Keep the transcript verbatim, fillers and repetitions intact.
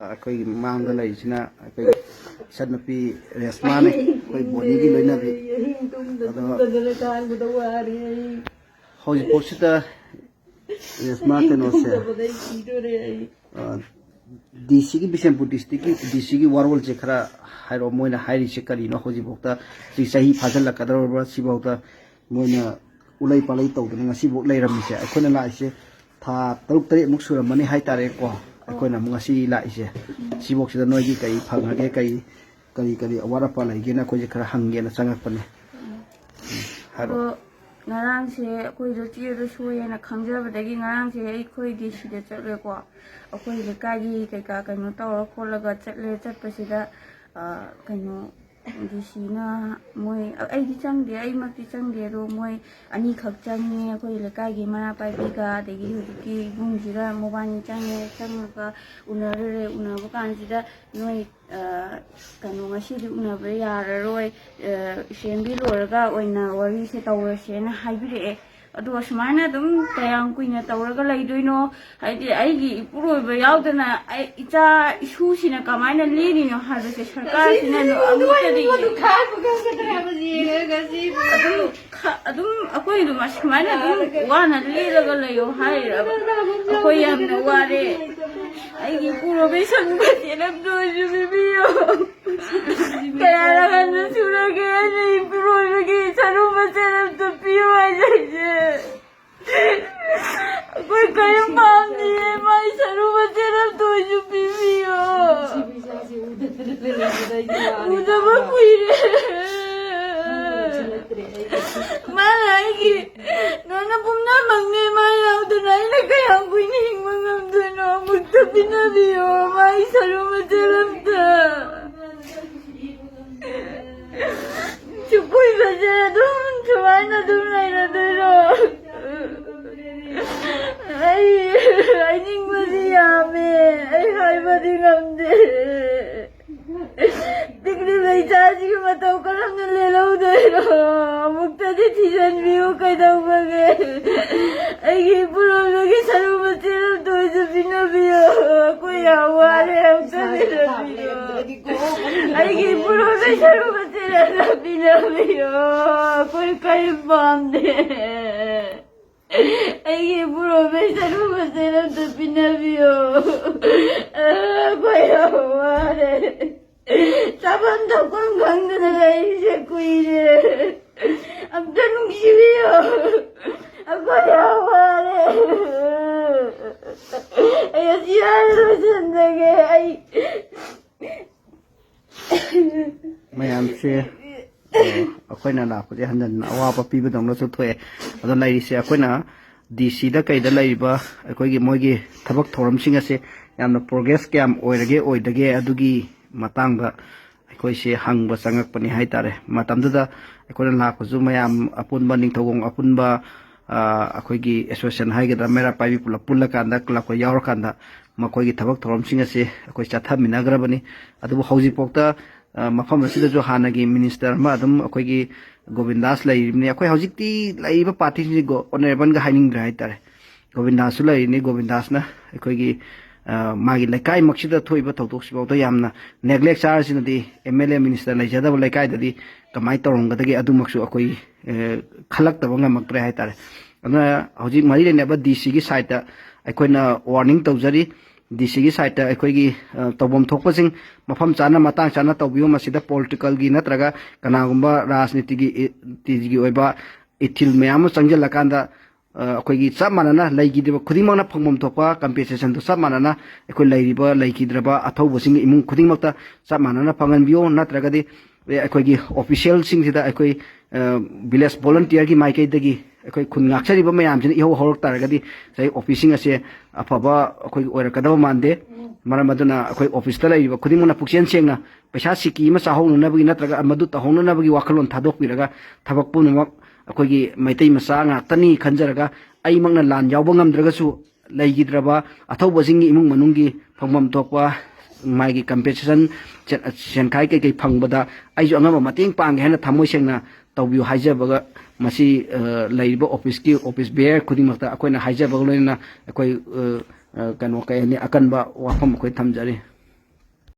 ꯑꯩꯈꯣꯏꯒꯤ ꯃꯥꯡꯗ ꯂꯩꯔꯤꯁꯤꯅ ꯑꯩꯈꯣꯏꯒꯤ ꯏꯆꯟꯅꯨꯄꯤ ꯔꯦꯁꯃꯥꯅꯤ, ꯑꯩꯈꯣꯏ ꯕꯣꯅꯤꯒꯤ ꯂꯣꯏꯅꯕꯤ꯫ ꯑꯗꯣ ꯍꯧꯖꯤꯛꯐꯥꯎꯁꯤꯗ ꯔꯦꯁꯃꯥ ꯀꯩꯅꯣꯁꯦ, ꯗꯤ ꯁꯤꯒꯤ, ꯕꯤꯁꯦꯝꯄꯨꯔ ꯗꯤꯁꯇ꯭ꯔꯤꯛꯀꯤ ꯗꯤ ꯁꯤꯒꯤ ꯋꯥꯔꯣꯜꯁꯦ ꯈꯔ ꯍꯥꯏꯔꯛꯑꯣ꯫ ꯃꯣꯏꯅ ꯍꯥꯏꯔꯤꯁꯦ ꯀꯔꯤꯅꯣ? ꯍꯧꯖꯤꯛꯐꯥꯎꯗ ꯁꯤ ꯆꯍꯤ ꯐꯥꯖꯤꯜꯂꯛꯀꯗꯧꯔꯕ꯭ꯔꯥ? ꯁꯤꯐꯥꯎꯗ ꯃꯣꯏꯅ ꯎꯂꯩ ꯄꯥꯂꯩ ꯇꯧꯗꯅ ꯉꯁꯤꯐꯥꯎ ꯂꯩꯔꯝꯃꯤꯁꯦ꯫ ꯑꯩꯈꯣꯏꯅ ꯂꯥꯛꯏꯁꯦ ꯊꯥ ꯇꯔꯨꯛ ꯇꯔꯦꯠꯃꯨꯛ ꯁꯨꯔꯝꯃꯅꯤ ꯍꯥꯏꯇꯥꯔꯦꯀꯣ꯫ ꯑꯩꯈꯣꯏꯅ ꯑꯃꯨꯛ ꯉꯁꯤ ꯂꯥꯛꯏꯁꯦ꯫ ꯁꯤꯐꯥꯎꯁꯤꯗ ꯅꯣꯏꯒꯤ ꯀꯔꯤ ꯐꯪꯉꯒꯦ, ꯀꯔꯤ, ꯀꯔꯤ, ꯀꯔꯤ ꯑꯋꯥꯠ ꯑꯄꯥ ꯂꯩꯒꯦꯅ ꯑꯩꯈꯣꯏꯁꯦ ꯈꯔ ꯍꯪꯒꯦꯅ ꯆꯪꯉꯛꯄꯅꯦ꯫ ꯍꯥꯏꯔꯣ꯫ ꯑꯗꯣ ꯉꯔꯥꯡꯁꯦ ꯑꯩꯈꯣꯏꯗꯣ ꯆꯦꯗꯣ ꯁꯣꯏꯌꯦꯅ ꯈꯪꯖꯕꯗꯒꯤ ꯉꯔꯥꯡꯁꯦ ꯑꯩꯈꯣꯏ ꯗꯤ ꯁꯤꯗ ꯆꯠꯂꯦꯀꯣ꯫ ꯑꯩꯈꯣꯏ ꯂꯩꯀꯥꯏꯒꯤ ꯀꯩꯀꯥ ꯀꯩꯅꯣ ꯇꯧꯔ ꯈꯣꯠꯂꯒ ꯆꯠꯂꯦ꯫ ꯆꯠꯄꯁꯤꯗ, ꯑ, ꯀꯩꯅꯣ, ꯗꯤ ꯁꯤꯅ ꯃꯣꯏ, ꯑꯩꯗꯤ ꯆꯪꯗꯦ, ꯑꯩꯃꯛꯇꯤ ꯆꯪꯗꯦ, ꯑꯗꯣ ꯃꯣꯏ ꯑꯅꯤꯈꯛ ꯆꯪꯉꯦ, ꯑꯩꯈꯣꯏ ꯂꯩꯀꯥꯏꯒꯤ ꯃꯩꯔꯥ ꯄꯥꯏꯕꯤꯒ ꯑꯗꯒꯤ ꯍꯧꯖꯤꯛꯀꯤ ꯏꯕꯨꯡꯁꯤꯒ꯫ ꯃꯕꯥꯅꯤ ꯆꯪꯉꯦ, ꯆꯪꯉꯒ ꯎꯅꯔꯨꯔꯦ꯫ ꯎꯅꯕ ꯀꯥꯟꯁꯤꯗ ꯅꯣꯏ, ꯑ, ꯀꯩꯅꯣ, ꯉꯁꯤꯗꯤ ꯎꯅꯕ ꯌꯥꯔꯔꯣꯏ, ꯑ, ꯑꯦꯁꯦꯝꯕ꯭ꯂꯤ ꯂꯣꯏꯔꯒ ꯑꯣꯏꯅ ꯋꯥꯔꯤꯁꯦ ꯇꯧꯔꯁꯦꯅ ꯍꯥꯏꯕꯤꯔꯛꯑꯦ꯫ ꯑꯗꯨꯒ ꯁꯨꯃꯥꯏꯅ ꯑꯗꯨꯝ ꯀꯌꯥꯝ ꯀꯨꯏꯅ ꯇꯧꯔꯒ ꯂꯩꯗꯣꯏꯅꯣ? ꯍꯥꯏꯗꯤ ꯑꯩꯒꯤ ꯏꯄꯨꯔꯣꯏꯕ ꯌꯥꯎꯗꯅ ꯑꯩ ꯏꯆꯥ ꯏꯁꯨꯁꯤꯅ ꯀꯃꯥꯏꯅ ꯂꯦꯜꯂꯤꯅꯣ ꯍꯥꯏꯕꯁꯦ ꯁꯔꯀꯥꯔꯁꯤꯅ ꯑꯃꯨꯛꯇꯗꯤ ꯌꯦꯡꯉꯦ꯫ ꯑꯗꯨꯝ ꯈ-, ꯑꯗꯨꯝ ꯑꯩꯈꯣꯏ ꯑꯗꯨꯝ ꯑꯁꯨꯃꯥꯏꯅ ꯑꯗꯨꯝ ꯋꯥꯅ ꯂꯦꯜꯂꯒ ꯂꯩꯌꯣ ꯍꯥꯏꯔꯕ? ꯑꯩꯈꯣꯏ ꯌꯥꯝꯅ ꯋꯥꯔꯦ꯫ ꯑꯩꯒꯤ ꯏꯄꯨꯔꯣꯏꯕꯩ ꯁꯔꯨꯛ ꯃꯆꯦꯠ ꯑꯃꯇ ꯑꯣꯏꯁꯨ ꯄꯤꯕꯤꯌꯣ꯫ ꯀꯌꯥꯔꯛ ꯍꯟꯅ ꯁꯨꯔꯒꯦ ꯑꯩꯅ ꯏꯄꯨꯔꯣꯏꯕꯒꯤ ꯁꯔꯨꯛ ꯃꯆꯦꯠ ꯑꯃꯇ ꯄꯤꯌꯨ ꯍꯥꯏꯖꯔꯤꯁꯦ? ꯑꯩꯈꯣꯏ ꯀꯔꯤꯝ ꯄꯥꯝꯗꯤꯌꯦ, ꯃꯥꯏ ꯁꯔꯨ ꯃꯆꯦꯠ ꯑꯝꯇ ꯑꯣꯏꯁꯨ ꯄꯤꯕꯤꯌꯣ꯫ ꯎꯗꯕ ꯀꯨꯏꯔꯦ꯫ ꯃꯥꯅ ꯑꯩꯒꯤ ꯅꯣꯏꯅ ꯄꯨꯝꯅꯃꯛꯅꯦ, ꯃꯥ ꯌꯥꯎꯗꯅ ꯑꯩꯅ ꯀꯌꯥꯝ ꯀꯨꯏꯅ ꯍꯤꯡꯕ ꯉꯝꯗꯣꯏꯅꯣ? ꯑꯃꯨꯛꯇ ꯄꯤꯅꯕꯤꯌꯣ, ꯃꯥꯏ ꯁꯔꯨ ꯃꯆꯦꯠ ꯑꯝꯇ꯫ ꯁꯤ ꯀꯨꯏꯕꯁꯦ ꯑꯗꯨꯝ ꯁꯨꯃꯥꯏꯅ ꯑꯗꯨꯝ ꯂꯩꯔꯗꯣꯏꯔꯣ? ꯑꯩ ꯍꯥꯏꯅꯤꯡꯕꯗꯤ ꯌꯥꯝꯃꯦ, ꯑꯩ ꯍꯥꯏꯕꯗꯤ ꯉꯝꯗꯦ꯫ ꯄꯤꯛꯂꯤꯕ ꯏꯆꯥꯁꯤꯒꯤ ꯃꯇꯧ ꯀꯔꯝꯅ ꯂꯦꯜꯍꯧꯗꯣꯏꯅꯣ? ꯑꯃꯨꯛꯇꯗꯤ ꯊꯤꯖꯤꯟꯕꯤꯌꯨ ꯀꯩꯗꯧꯕꯒꯦ? ꯑꯩꯒꯤ ꯏꯄꯨꯔꯣꯏꯕꯒꯤ ꯁꯔꯨ ꯃꯆꯦꯠ ꯑꯝꯇ ꯑꯣꯏꯁꯨ ꯄꯤꯅꯕꯤꯌꯨ꯫ ꯑꯩꯈꯣꯏ ꯌꯥꯝ ꯋꯥꯔꯦ꯫ ꯑꯩꯒꯤ ꯏꯄꯨꯔꯣꯏꯕꯩ ꯁꯔꯨꯛ ꯃꯆꯦꯠ ꯑꯝꯇ ꯄꯤꯅꯕꯤꯌꯣ꯫ ꯑꯩꯈꯣꯏ ꯀꯔꯤꯝ ꯄꯥꯝꯗꯦ꯫ ꯑꯩꯒꯤ ꯏꯄꯨꯔꯣꯏꯕꯩ ꯁꯔꯨꯛ ꯃꯆꯦꯠ ꯑꯝꯇ ꯄꯤꯅꯕꯤꯌꯣ꯫ ꯑꯩꯈꯣꯏ ꯌꯥꯝ ꯋꯥꯔꯦ꯫ ꯆꯥꯐꯝ ꯊꯛꯐꯝ ꯈꯪꯗꯅ ꯂꯩꯔꯤꯁꯦ ꯀꯨꯏꯔꯦ꯫ ꯑꯝꯇ ꯅꯨꯡꯁꯤꯕꯤꯌꯣ꯫ ꯑꯩꯈꯣꯏ ꯌꯥꯝ ꯋꯥꯔꯦ꯫ ꯑꯩ ꯑꯁꯤ ꯍꯥꯏꯔ ꯂꯣꯏꯁꯤꯟꯖꯒꯦ꯫ ꯑꯩ ꯃꯌꯥꯝꯁꯦ ꯑꯩꯈꯣꯏꯅ ꯂꯥꯛꯄꯁꯦ ꯍꯟꯖꯟꯅ ꯑꯋꯥꯕ ꯄꯤꯕꯗꯧꯅꯁꯨ ꯊꯣꯛꯑꯦ꯫ ꯑꯗꯣ ꯂꯩꯔꯤꯁꯦ ꯑꯩꯈꯣꯏꯅ ꯗꯤ ꯁꯤꯗ ꯀꯩꯗ ꯂꯩꯔꯤꯕ ꯑꯩꯈꯣꯏꯒꯤ ꯃꯣꯏꯒꯤ ꯊꯕꯛ ꯊꯧꯔꯝꯁꯤꯡ ꯑꯁꯦ ꯌꯥꯝꯅ ꯄ꯭ꯔꯣꯒ꯭ꯔꯦꯁ ꯀꯌꯥꯝ ꯑꯣꯏꯔꯒꯦ ꯑꯣꯏꯗꯒꯦ ꯑꯗꯨꯒꯤ ꯃꯇꯥꯡꯗ ꯑꯩꯈꯣꯏꯁꯦ ꯍꯪꯕ ꯆꯪꯉꯛꯄꯅꯤ ꯍꯥꯏꯇꯥꯔꯦ꯫ ꯃꯇꯝꯗꯨꯗ ꯑꯩꯈꯣꯏꯅ ꯂꯥꯛꯄꯁꯨ ꯃꯌꯥꯝ ꯑꯄꯨꯟꯕ, ꯅꯤꯡꯊꯧꯈꯣꯡ ꯑꯄꯨꯟꯕ, ꯑꯩꯈꯣꯏꯒꯤ ꯑꯦꯁꯣꯁꯤꯌꯦꯁꯟ ꯍꯥꯏꯒꯗ꯭ꯔꯥ, ꯃꯩꯔꯥ ꯄꯥꯏꯕꯤ ꯄꯨꯂꯞ ꯄꯨꯜꯂꯀꯥꯟꯗ, ꯀ꯭ꯂꯕꯀ ꯌꯥꯎꯔꯀꯥꯟꯗ ꯃꯈꯣꯏꯒꯤ ꯊꯕꯛ ꯊꯧꯔꯝꯁꯤꯡ ꯑꯁꯦ ꯑꯩꯈꯣꯏ ꯆꯠꯊꯃꯤꯟꯅꯈ꯭ꯔꯕꯅꯤ꯫ ꯑꯗꯨꯕꯨ ꯍꯧꯖꯤꯛꯐꯥꯎꯗ ꯃꯐꯝ ꯑꯁꯤꯗꯁꯨ ꯍꯥꯟꯅꯒꯤ ꯃꯤꯅꯤꯁꯇꯔ ꯑꯃ ꯑꯗꯨꯝ ꯑꯩꯈꯣꯏꯒꯤ ꯒꯣꯕꯤꯟꯗꯥꯁ ꯂꯩꯔꯤꯕꯅꯤ꯫ ꯑꯩꯈꯣꯏ ꯍꯧꯖꯤꯛꯇꯤ ꯂꯩꯔꯤꯕ ꯄꯥꯔꯇꯤꯁꯤꯡꯁꯤ ꯑꯣꯅꯔꯦꯕꯜꯒ ꯍꯥꯏꯅꯤꯡꯗ꯭ꯔꯦ ꯍꯥꯏꯇꯥꯔꯦ꯫ ꯒꯣꯕꯤꯟꯗꯥꯁꯁꯨ ꯂꯩꯔꯤꯅꯤ꯫ ꯒꯣꯕꯤꯟꯗꯥꯁꯅ ꯑꯩꯈꯣꯏꯒꯤ ꯃꯥꯒꯤ ꯂꯩꯀꯥꯏꯃꯛꯁꯤꯗ ꯊꯣꯛꯏꯕ ꯊꯧꯗꯣꯛꯁꯤꯐꯥꯎꯗ ꯌꯥꯝꯅ ꯅꯦꯒ꯭ꯂꯦꯛ ꯆꯥꯔꯁꯤꯅꯗꯤ ꯑꯦꯝ ꯑꯦꯜ ꯑꯦ ꯃꯤꯅꯤꯁꯇꯔ ꯂꯩꯖꯗꯕ ꯂꯩꯀꯥꯏꯗꯗꯤ ꯀꯃꯥꯏꯅ ꯇꯧꯔꯝꯒꯗꯒꯦ? ꯑꯗꯨꯃꯛꯁꯨ ꯑꯩꯈꯣꯏ ꯈꯜꯂꯛꯇꯕ ꯉꯝꯃꯛꯇ꯭ꯔꯦ ꯍꯥꯏꯇꯥꯔꯦ꯫ ꯑꯗꯨꯅ ꯍꯧꯖꯤꯛ ꯃꯔꯤ ꯂꯩꯅꯕ ꯗꯤ ꯁꯤꯒꯤ ꯁꯥꯏꯠꯇ ꯑꯩꯈꯣꯏꯅ ꯋꯥꯔꯅꯤꯡ ꯇꯧꯖꯔꯤ꯫ ꯗꯤ ꯁꯤꯒꯤ ꯁꯥꯏꯠꯇ ꯑꯩꯈꯣꯏꯒꯤ ꯇꯧꯐꯝ ꯊꯣꯛꯄꯁꯤꯡ ꯃꯐꯝ ꯆꯥꯅ ꯃꯇꯥꯡ ꯆꯥꯅ ꯇꯧꯕꯤꯌꯨ꯫ ꯃꯁꯤꯗ ꯄꯣꯂꯤꯇꯤꯀꯦꯜꯒꯤ ꯅꯠꯇ꯭ꯔꯒ ꯀꯅꯥꯒꯨꯝꯕ ꯔꯥꯖꯅꯤꯇꯤꯒꯤ ꯇꯤꯒꯤ ꯑꯣꯏꯕ ꯏꯊꯤꯜ ꯃꯌꯥꯝ ꯑꯃ ꯆꯪꯁꯤꯜꯂꯀꯥꯟꯗ ꯑꯩꯈꯣꯏꯒꯤ ꯆꯞ ꯃꯥꯟꯅꯅ ꯂꯩꯈꯤꯗ꯭ꯔꯤꯕ ꯈꯨꯗꯤꯡꯃꯛꯅ ꯐꯪꯐꯝ ꯊꯣꯛꯄ ꯀꯝꯄꯦꯟꯁꯦꯁꯟꯗꯨ ꯆꯞ ꯃꯥꯟꯅꯅ ꯑꯩꯈꯣꯏ ꯂꯩꯔꯤꯕ ꯂꯩꯈꯤꯗ꯭ꯔꯕ ꯑꯊꯧꯕꯁꯤꯡꯒꯤ ꯏꯃꯨꯡ ꯈꯨꯗꯤꯡꯃꯛꯇ ꯆꯞ ꯃꯥꯟꯅꯅ ꯐꯪꯍꯟꯕꯤꯌꯨ꯫ ꯅꯠꯇ꯭ꯔꯒꯗꯤ ꯑꯩꯈꯣꯏꯒꯤ ꯑꯣꯐꯤꯁꯤꯌꯦꯜꯁꯤꯡꯁꯤꯗ ꯑꯩꯈꯣꯏ ꯚꯤꯂꯦꯖ ꯚꯣꯂꯟꯇꯤꯌꯔꯒꯤ ꯃꯥꯏꯀꯩꯗꯒꯤ ꯑꯩꯈꯣꯏ ꯈꯨꯟ ꯉꯥꯛꯆꯔꯤꯕ ꯃꯌꯥꯝꯁꯤꯅ ꯏꯍꯧ ꯍꯧꯔꯛ ꯇꯥꯔꯒꯗꯤ ꯉꯁꯥꯏ ꯑꯣꯐꯤꯁꯁꯤꯡ ꯑꯁꯦ ꯑꯐꯕ ꯑꯩꯈꯣꯏꯒꯤ ꯑꯣꯏꯔꯛꯀꯗꯕ ꯃꯥꯟꯗꯦ꯫ ꯃꯔꯝ ꯑꯗꯨꯅ ꯑꯩꯈꯣꯏ ꯑꯣꯐꯤꯁꯇ ꯂꯩꯔꯤꯕ ꯈꯨꯗꯤꯡꯃꯛꯅ ꯄꯨꯛꯆꯦꯜ ꯁꯦꯡꯅ ꯄꯩꯁꯥ ꯁꯤꯀꯤ ꯑꯃ ꯆꯥꯍꯧꯅꯅꯕꯒꯤ ꯅꯠꯇ꯭ꯔꯒ ꯃꯗꯨ ꯇꯧꯍꯧꯅꯅꯕꯒꯤ ꯋꯥꯈꯜꯂꯣꯟ ꯊꯥꯗꯣꯛꯄꯤꯔꯒ ꯊꯕꯛ ꯄꯨꯝꯅꯃꯛ ꯑꯩꯈꯣꯏꯒꯤ ꯃꯩꯇꯩ ꯃꯆꯥ ꯉꯥꯛꯇꯅꯤ ꯈꯟꯖꯔꯒ ꯑꯩꯃꯛꯅ ꯂꯥꯟ ꯌꯥꯎꯕ ꯉꯝꯗ꯭ꯔꯒꯁꯨ ꯂꯩꯈꯤꯗ꯭ꯔꯕ ꯑꯊꯧꯕꯁꯤꯡꯒꯤ ꯏꯃꯨꯡ ꯃꯅꯨꯡꯒꯤ ꯐꯪꯐꯝ ꯊꯣꯛꯄ ꯃꯥꯒꯤ ꯀꯝꯄꯦꯟꯁꯦꯁꯟ ꯁꯦꯟꯈꯥꯏ ꯀꯩꯀꯩ ꯐꯪꯕꯗ ꯑꯩꯁꯨ ꯑꯉꯝꯕ ꯃꯇꯦꯡ ꯄꯥꯡꯒꯦ ꯍꯥꯏꯅ ꯊꯃꯣꯏ ꯁꯦꯡꯅ ꯇꯧꯕꯤꯌꯨ ꯍꯥꯏꯖꯕꯒ ꯃꯁꯤ ꯂꯩꯔꯤꯕ ꯑꯣꯐꯤꯁꯀꯤ ꯑꯣꯐꯤꯁ ꯕꯦꯌꯔ ꯈꯨꯗꯤꯡꯃꯛꯇ ꯑꯩꯈꯣꯏꯅ ꯍꯥꯏꯖꯕꯒ ꯂꯣꯏꯅꯅ ꯑꯩꯈꯣꯏ ꯀꯩꯅꯣ ꯀꯩ ꯍꯥꯏꯅꯤ ꯑꯀꯟꯕ ꯋꯥꯐꯝ ꯑꯩꯈꯣꯏ ꯊꯝꯖꯔꯤ꯫